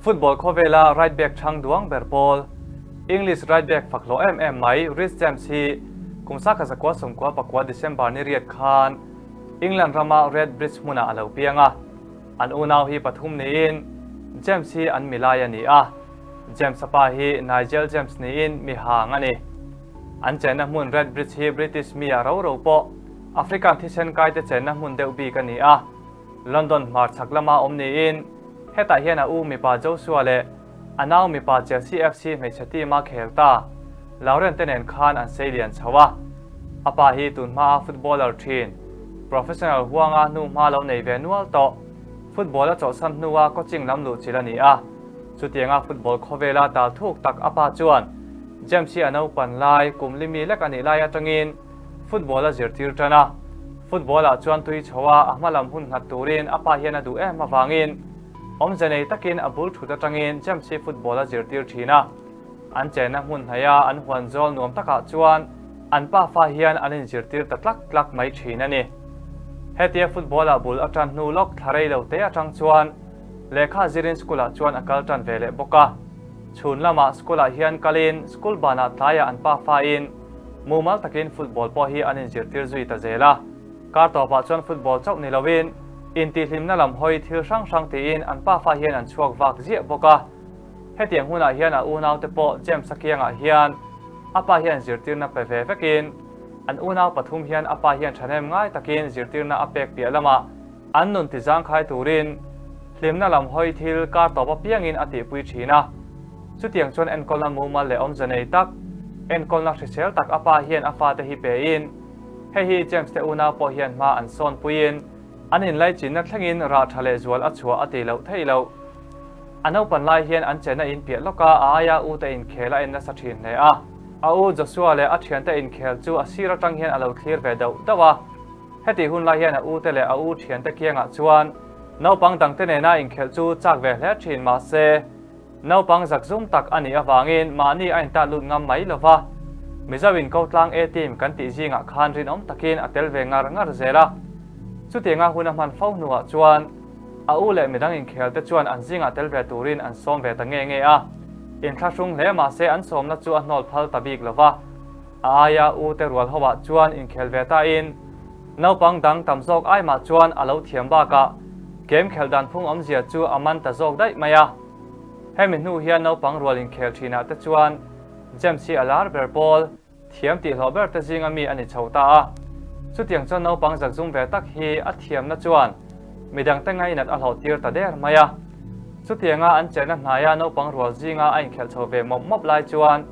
Football khawvela right back chhang duang ber pawl, English right back fak hlawh em em mai Reece James hi kum sakha zakua sawmkua pakua December ni riat khan England rama Redbridge hmunah a lo piang a. An unau hi pathum niin James hi an milai a ni a. James-a pa hi Nigel James niin mi hang a ni. An chenna hmun Redbridge hi British mi a ro ro pawh African thisen kaite chenna hmun deuh bik a ni a. London hmarchhak lama awm niin hetah hian a u mipa Joshua leh a nau mipa Chelsea FC hmeichhe team-a khel ta Lauren te nen khan an sei lian chho a. A pa hi tun hmaa footballer thin, professional huanga hnu hma lo nei ve nual tawh, football a chawlhsan hnua coaching lam luh chilh a ni a. Chutianga football khawvela tal thuk tak a pa chuan James hi a naupan lai kum li mi lek a nih lai atangin football a zirtir tan a. Football ah chuan tui chho a, a hma lam hun nghat turin a pa hian a duh em avangin awmze nei takin a bul thut atangin James hi football a zirtir thin a. An chenna hmun hnaia an huan zawl nuam takah chuan an pafa hian an inzirtir ta tlak tlak mai thin a ni. Hetia football ah bul a tan hnu lawk thla rei lo te atang chuan lehkha zirin school ah chuan a kal tan ve leh bawk a. Chhun lamah school ah hian kalin school banah tlaiah an pafa in mumal takin football pawh hi an inzirtir zui ta zel a. Kar tawpah chuan football chauh ni loin intihhlimna lam hawi thil hrang hrang tiin an pafa hian an chhuak vak ziah bawk a. Hetiang hunah hian a unaute pawh James-a kiangah hian a pa hian zirtirna pe ve vekin an unau pathum hian a pa hian thahnem ngai takin zirtirna a pek piah lamah an nun tizangkhai turin hlimna lam hawi thil kar tawp apiangin a tihpui thin a. Chutiang chuan enkawlna mumal leh awmze nei tak, enkawlna hrisel tak a pa hian a fate hi pein hei hi James te unau pawh hian hma an sawnpuiin an inlaichinna thlengin rah tha leh zual a chhuah a tih loh theih loh. A naupan lai hian an chenna in piah lawka a aia u te inkhel a en nasa thin hle a. A u Joshua leh a thiante inkhel chu a sir atang hian a lo thlir ve dauh dauh a. Hetih hun lai hian a u te leh a u thiante kiangah chuan naupang dangte nena inkhelh chu chak ve hle thin mahse, Naupang zakzum tak a nih avangin mahni a intat lut ngam mai lo va, Mizo in Kotlang A team kan tih zingah khan rinawm takin a tel ve ngar ngar zel a. Chutianga hun a hman fo hnuah chuan a u leh midang inkhel te chuan an zingah tel ve turin an sawm ve ta nge nge a. Inthlahrung hle mahse an sawmna chu a hnawl phal ta bik lo va. A aia u te rual hoah chuan inkhel ve tain naupang dang tam zawk ai mah chuan a lo thiam bakah game khelh dan phung awmzia chu a man ta zawk daih mai a. Hemi hnu hian naupang rual inkhel thinah te chuan James hi a lar ber pawl, thiam tihhlawh ber te zinga mi a ni chho ta a. Chutiang chuan naupang zakzum ve tak hi a thiamna chuan midangte ngainat a hlawh tir ta der mai a. Chutianga an chenna hnaia naupang rual zinga a inkhelh chho ve mawp mawp lai chuan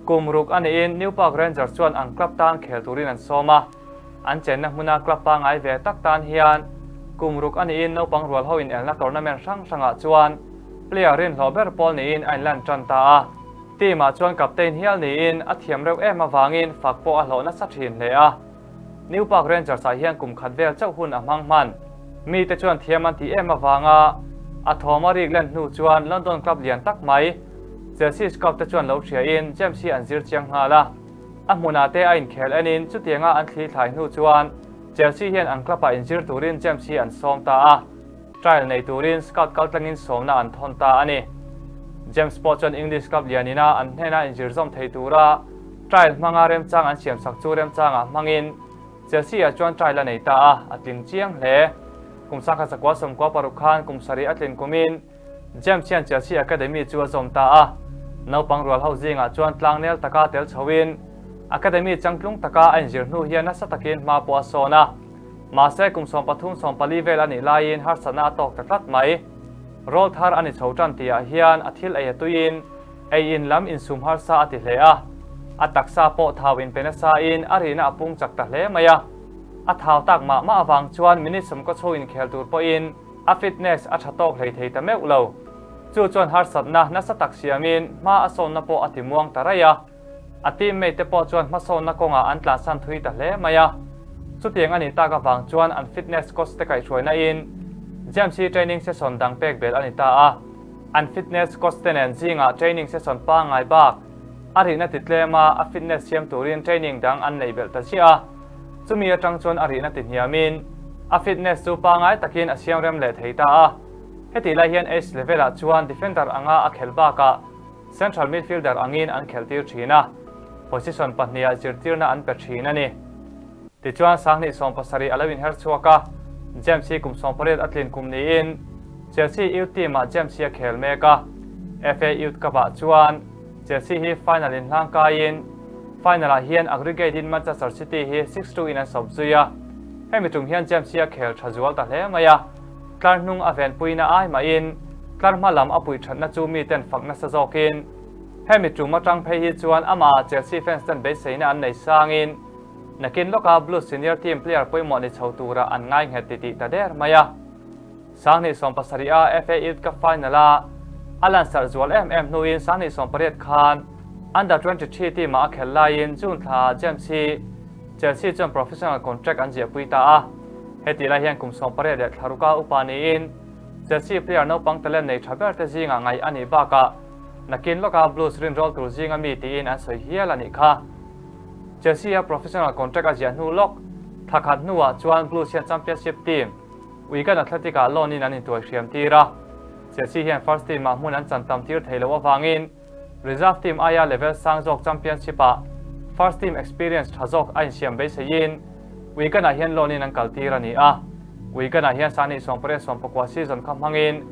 kum ruk a niin New Park Rangers chuan an club tan khel turin an sawm a. An chenna hmuna club pangngai ve tak tan hian kum ruk a niin naupang rual ho inelna tournament hrang hrangah chuan player rinhlawh ber pawl niin a inlan tan ta a. Team ah chuan captain hial niin a thiam reuh em avangin fak pawh a hlawh nasa thin hle a. New Park Rangers ah hian kum khat vel chauh hun a hmang hman. Mite chuan thiam an tih em avanga a thawm a rik len hnu chuan London club lian tak mai Chelsea scout te chuan lo hriain James hi an zir chiang nghal a. A hmunah te a inkhel enin chutianga an thli thlai hnu chuan Chelsea hian an club ah inzir turin James hi an sawm ta a, trial nei turin scout kaltlangin sawmna an thawn ta a ni. James pawh chuan English club lianina an hnena inzir zawm thei tura trial hmanga remchang an siamsak chu remchangah hmangin Chelsea ah chuan trial a nei ta a, a tling chiang hle. Kum 1996 khan kum sarih a tlin kumin James hian Chelsea Academy chu a zawm ta a, naupang rual ho zingah chuan tlangnel taka tel chhoin Academy changtlung taka a inzir hnu hian nasa takin hma pawh a sawn a. Mahse kum 13 14 vel a nih laiin harsatna a tawk ta tlat mai. Rawl thar a ni chho tan tihah hian a thil ei a tuiin ei in lam insum harsa a ti hle a, a taksa pawh thau inpe nasain a rihna a pung chak ta hle mai a. A thau tak mah mah avang chuan minute sawmkaw chho inkhel tur pawhin A fitness a tha tawk hlei thei ta meuh lo. Chu chuan harsatna nasa tak siamin hma a sawnna pawh a ti muang ta raih a. A teammate te pawh chuan hmasawnna kawngah an tlansan thui ta hle mai a. Chutiang a nih tak avang chuan an fitness coach te kaihhruaina in James hi training session dang pek belh a ni ta a. An fitness coach te nen zingah training session pangngai bak a rihna ti tlem a, a fitness siam turin training dang an neih belh ta ziah a. Chumi atang chuan a rihna ti hniamin a fitness chu pangngai takin a siam rem leh thei ta a. Hetih lai hian age level-ah chuan defender anga a khelh bakah central midfielder angin an khelhtir thin a, position pahniha zirtirna an pe thin a ni. Tichuan Sanghnih 70 a lo inher chhuak a, James hi kum 18 a tlin kum niin Chelsea youth team-ah James hi a khel mek a, FA Youth Cup-ah chuan Chelsea hi final inhlang kaiin final-ah hian aggregate-in Manchester City hi 6-2 in an sawp zui a, hemi tum hian James hi a khel tha zual ta hle mai a, tlar hnung a venpuina ai mahin tlar hma lam a puih thatna chu miten fak nasa zawkin hemi tum atang phei hi chuan amah Chelsea fans ten beiseina an nei sangin nakin lawka Blues senior team player pawimawh ni chho tura an ngai nghet titih ta der mai a. Sanghnih 70 a FA Youth Cup final a a lansarh zual em em hnuin Sanghnih 18 khan Under 23 team ah a khelh laiin June thla ah James hi Chelsea chuan professional contract an ziahpui ta a. Hetih lai hian kum 18 leh thla ruka upa niin Chelsea player naupang talent nei tha ber te zingah ngaih a nih bakah nakin lawka Blues rinrawl tur zinga mi tiin an sawi hial a nih kha. Chelsea a professional contract a ziah hnu lawk thla khat hnuah chuan Blues hian Championship team Wigan Athletic ah loan in an intuai hriam tir a, Chelsea hian first team ah hmun an chan tam tir thei loh avangin reserve team aia level sang zawk Championship ah first team experience tha zawk a insiam beiseiin Wigan ah hian loan in an kal tir a ni a, Wigan ah hian Sani 18 19 season kha hmangin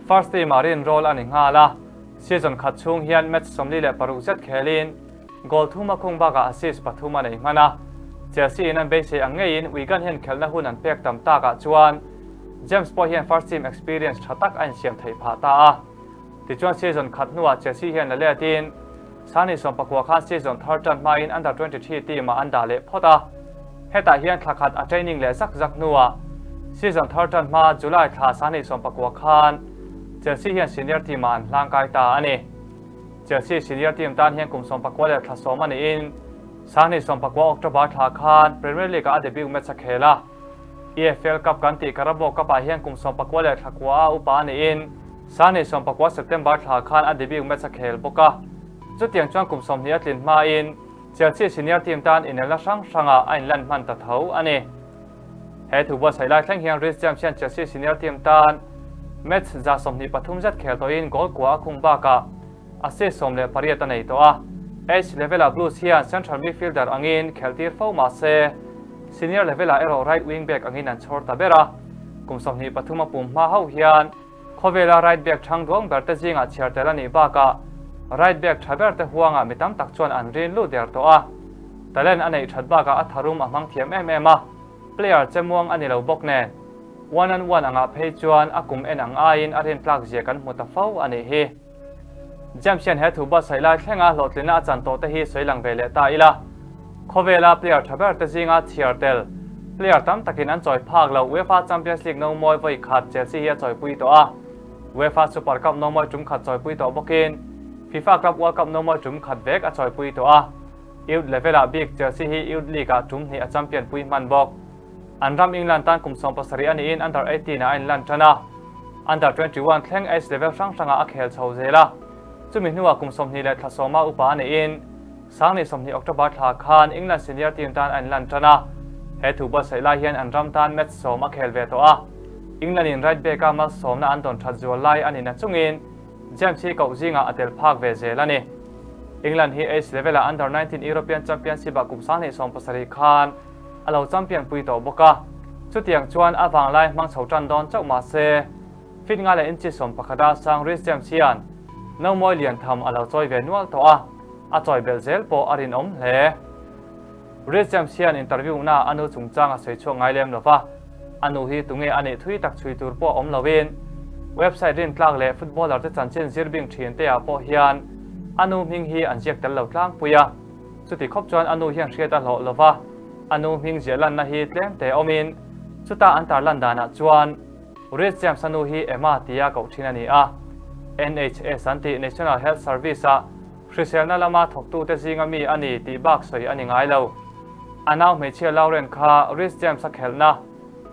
first team ah rinrawl a ni nghal a, season khat chhung hian match 46 zet khelin Goal thum a khung bakah assist pathum a nei hman a, Chelsea in an beisei ang ngeiin Wigan hian khelhna hun an pek tam takah chuan James pawh hian first team experience tha tak a insiam theih phah ta a. Tichuan season khat hnuah Chelsea hian la letin Sani 19 khan season thar tan hmain under 23 team ah an dah leh phawt a, hetah hian thla khat a training leh zak zak hnuah season thar tan hma July thla Sani 19 khan Chelsea hian senior team ah an hlangkai ta a ni. Chelsea senior team tan hian kum 19 leh thla 10 a niin Sanghnih 19 October thla khan Premier League-ah a debut match a khel a. EFL Cup kan tih Carabao Cup-ah hian kum 19 leh thla kua a upa a niin Sanghnih 19 September thla khan a debut match a khel bawk a. Chutiang chuan kum 20 a tlin hmain Chelsea senior team tan inelna hrang hrangah a inlan hman ta tho a ni. He thu buatsaih lai thleng hian Reece James hian Chelsea senior team tan match 23 zet khel tawhin goal kua a khung bakah assist 18 a nei tawh a. Age level-ah Blues hian central midfielder angin khelhtir fo mah se senior level-ah erawh right wing back angin an chhawr ta ber a. Kum 23 a pum hma ho hian khawvela right back thang duang ber te zingah chhiar tel a nih bakah right back tha ber te huangah mi tam tak chuan an rin lut der tawh a. Talent a neih that bakah a tharum a hmang thiam em em a, player chemuang a ni lo bawk nen one on one angah phei chuan a kum en ang aiin a rintlak zia kan hmu ta fo a nih hi. James hian he thu buatsaih lai thlenga hlawhtlinna a chan tawh te hi sawi lang ve leh ta ila. Khawvela player tha ber te zinga chhiar tel player tam takin an chawi phak lo UEFA Champions League no mawi vawi khat Chelsea hi a chawipui tawh a, UEFA Super Cup no mawi tum khat chawipui tawh bawkin FIFA Club World Cup no mawi tum khat vek a chawipui tawh a. Youth level-ah bik Chelsea hi Youth League-ah tum hnih a champion pui hman bawk. An ram England tan kum 17 a niin under 18 ah a inlan tan a, under 21 thleng age level hrang hrangah a khel chho zel a. Chumi hnuah kum 20 leh thla 10 a upa a niin Sanghnih 20 October thla khan England senior team tan a inlan tan a. He thu buatsaih lai hian an ram tan match 10 a khel ve tawh a. England in right back-a malsawmna an dawn that zual lai a ni na chungin James hi koh zingah a tel phak ve zel a ni. England hi age level-ah under 19 European Championship-ah kum 27 khan a lo champion pui tawh bawk a. Chutiang chuan a vanglai hmang chho tan dawn chauh mah se, fit nga leh inchi 11 a sang Reece James hian nomawi lian tham a lo chawi ve nual tawh a, a chawi belh zel pawh a rinawm hle. Reece James hian interview na a nu chungchang a sawi chhuak ngai lem lova, a nu hi tunge a nih thui tak chhui tur pawh a awm loin website rintlak leh footballer te chanchin zir bing thin te ah pawh hian a nu hming hi an ziak tel lo tlangpui a. Chuti khawp chuan a nu hian hriat a hlawh lova, a nu hming ziah lanna hi tlem te awmin chuta an tar lan danah chuan Reece James a nu hi Emma tia koh thin a ni a. NHS an tih National Health Service ah hriselna lama thawktute zinga mi a ni tih bak sawi a ni ngai lo. A nau hmeichhia Lauren kha Reece James a khelhna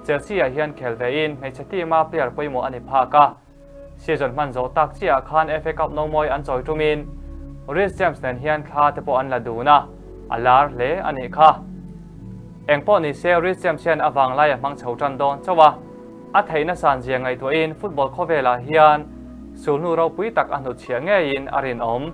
Chelsea ah hian khel vein hmeichhe team a player pawimawh a ni phak a. Season hman zawh tak chiah khan FA Cup nomawi an chawi tumin Reece James nen hian thla te pawh an la dun a, a lar hle a nih kha. Engpawh ni se Reece James hian a vanglai a hmang chho tan dawn chauh a. A theihna san zia ngaihtuahin football khawvelah hian sulhnu ropui tak a hnutchhiah ngeiin a rinawm.